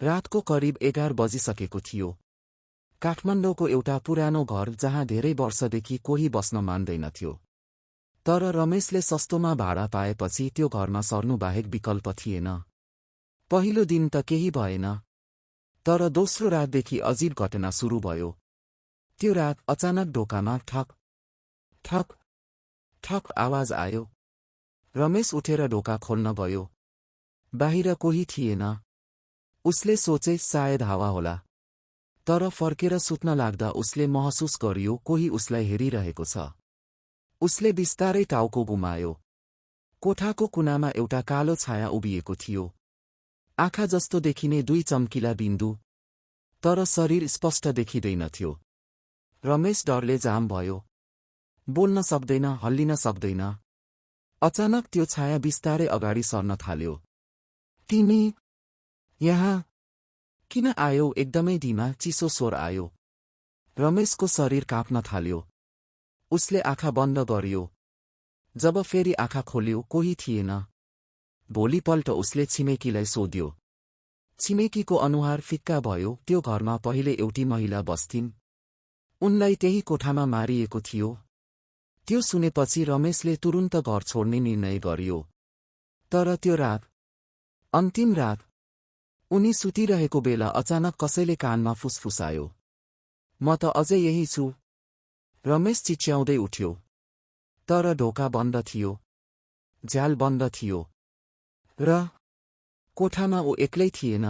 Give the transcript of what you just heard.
रातको करिब 11 बजिसकेको थियो। काठमाडौँको एउटा पुरानो घर जहाँ धेरै वर्षदेखि कोही बस्न मान्दैनथ्यो। तर रमेशले सस्तोमा भाडा पाएपछि त्यो घरमा सर्नुबाहेक विकल्प थिएन। पहिलो दिन त केही भएन, तर दोस्रो रातदेखि अजीब घटना सुरु भयो। त्यो रात अचानक ढोकामा ठक ठक ठक आवाज आयो। रमेश उठेर ढोका खोल्न गयो। बाहिर कोही थिएन। उसले सोचे सायद हावा होला। तर फर्केर सुत्न लाग्दा उसले महसुस गरियो कोही उसलाई हेरिरहेको छ। उसले बिस्तारै टाउको घुमायो। कोठाको कुनामा एउटा कालो छाया उभिएको थियो। आँखा जस्तो देखिने 2 चम्किला बिन्दु, तर शरीर स्पष्ट देखिँदैनथ्यो। रमेश डरले जाम भयो। बोल्न सक्दैन, हल्लिन सक्दैन। अचानक त्यो छाया बिस्तारै अगाडि सर्न थाल्यो। तिमी यहाँ किन आयौ? एकदमै धीमा चिसो स्वर आयो। रमेशको शरीर काँप्न थाल्यो। उसले आँखा बन्द गर्यो। जब फेरि आँखा खोल्यो कोही थिएन। भोलिपल्ट उसले छिमेकीलाई सोध्यो। छिमेकीको अनुहार फिक्का भयो। त्यो घरमा पहिले एउटी महिला बस्थिन्। उनलाई त्यही कोठामा मारिएको थियो। त्यो सुनेपछि रमेशले तुरुन्त घर छोड्ने निर्णय गर्यो। तर त्यो रात, अन्तिम रात, उनी सुतिरहेको बेला अचानक कसैले कानमा फुसफुसायो, म त अझै यही छु। रमेश चिच्याउँदै उठ्यो। तर ढोका बन्द थियो। झ्याल बन्द थियो। र कोठामा ऊ एक्लै थिएन।